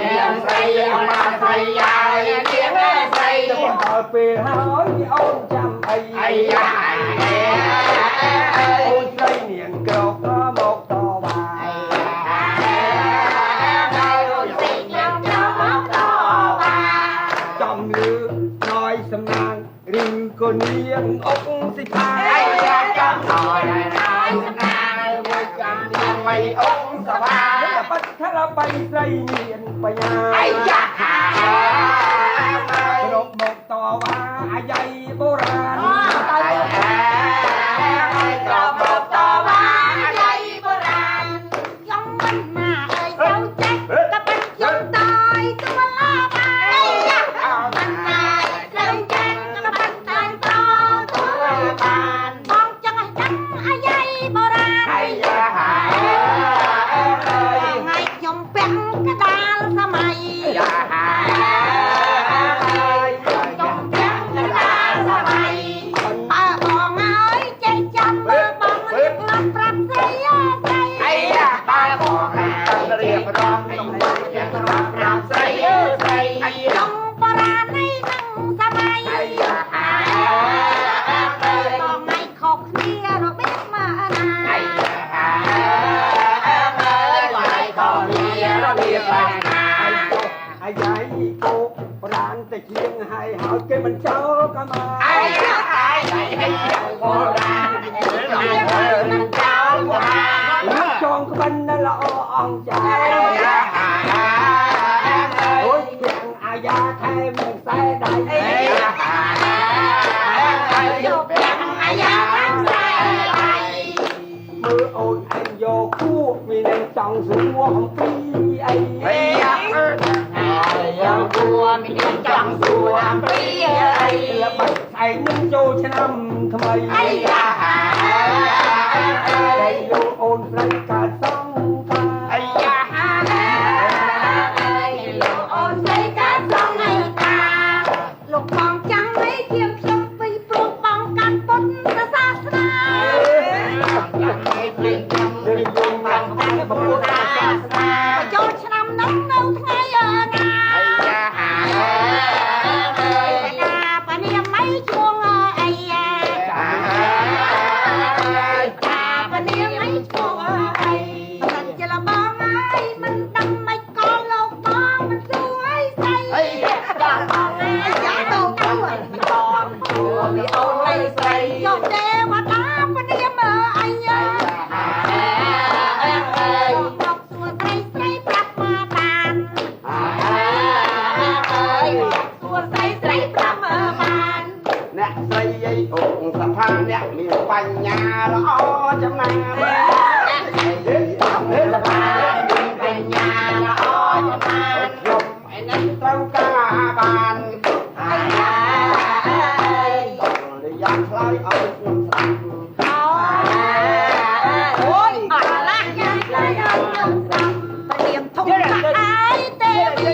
នាងស្រីមកស្រីយាយនាងស្រី ដល់ពេលហើយអូនចាំអី អាយ៉ា អូនស្រីនាងក្រកមកតវ៉ា អូនស្រីនាងក្រមកតវ៉ា ចំលឺណយសំណាងឬក៏នាងអុកសិផា អាយ៉ា ចំណយណយសំណាងមួយ ចាំនាងមិនអុកសវា បាត់ថាបីស្រីមានបញ្ញា អាយ៉ា គ្រប់មកតវ៉ាអាយ៉ៃបុរាណ អាយ៉ា គ្រប់មកតវ៉ាអាយ៉ៃបុរាណ ខ្ញុំមិនណាអើយទៅចេះក៏ប៉ិនខ្ញុំតយទួលអបាន មិនណាទៅចេះក៏ប៉ិនតែតទួលបាន បងចង់ឲ្យដឹងអាយ៉ៃបុរាណ អាយ៉ា ថ្ងៃខ្ញុំពាក់កដាលសម័យ យ៉ា ខ្ញុំពាក់កដាលសម័យ បើបងអើយចេះចាំ មើលបងរៀបរាប់ប្រាប់ស្រីស្រី អាយ៉ា បើបងរៀបរាប់ ខ្ញុំរៀបរាប់ប្រាប់ស្រីស្រី ខ្ញុំបរាណីនឹងសម័យ អាយ៉ា បងឯងខុសគ្នារបៀបមកណា អាយ៉ា អើយ ខុសគ្នារបៀបមកណា អាយ៉ៃគោប្រានតែជាងហើយ ហើយគេមិនចោលក៏មក អាយ៉ា អាយ៉ា បុរាណមិនចោលក៏មក ចងក្បិនល្អអង្ចា អូយ ពាក់អាយ៉ាថែមខ្សែដៃ យកពាក់អាយ៉ាថែមខ្សែដៃ មើលអូនឯងយកគួមាននឹងចង់សួរអំពីអី យ៉ា គួមានចង់សួរអំពីអី ល្បិចស្អែកនឹងចូលឆ្នាំថ្មី អាយ៉ា តែលោកអូនស្រីកើតសង្ខា អាយ៉ា លោកអូនស្រីកើតសង្ខា លោកបងចាំងអីជាងខ្ញុំពីព្រោះបងកាន់ពុទ្ធសាសនា ចាំងឯងជាងខ្ញុំពីព្រោះបងកាន់ពុទ្ធសាសនា ចូលឆ្នាំនោះនៅថ្ងៃណា អាយ៉ា ណាបនាមៃជួងអីយ៉ា បនាមៃជួងអី បើសិនជាលបងអើយមិនដឹងមិនក៏លោកបងមិនសួរអីស្អី ដល់បងអើយយ៉ាទៅទៅ បងសួរពីអូនអីស្រី យកទេវតាបនាមអីយ៉ា មកសួរស្រីស្រីប្រាប់មកបាន សួរស្រីស្រីប្រាប់មកបាន អ្នកស្រីអីអូសផា អ្នកមានបញ្ញាល្អចំណាន អ្នកស្រីអូសផាមានបញ្ញាល្អចំណាន ខ្ញុំឯនេះត្រូវការបានអាយ៉ា យ៉ាងឆ្លើយឲ្យខ្ញុំស្ដាប់ អូយ អត់ណាស់ យ៉ាងឆ្លើយឲ្យខ្ញុំស្ដាប់ ព្រាមធំកាអើយទេវី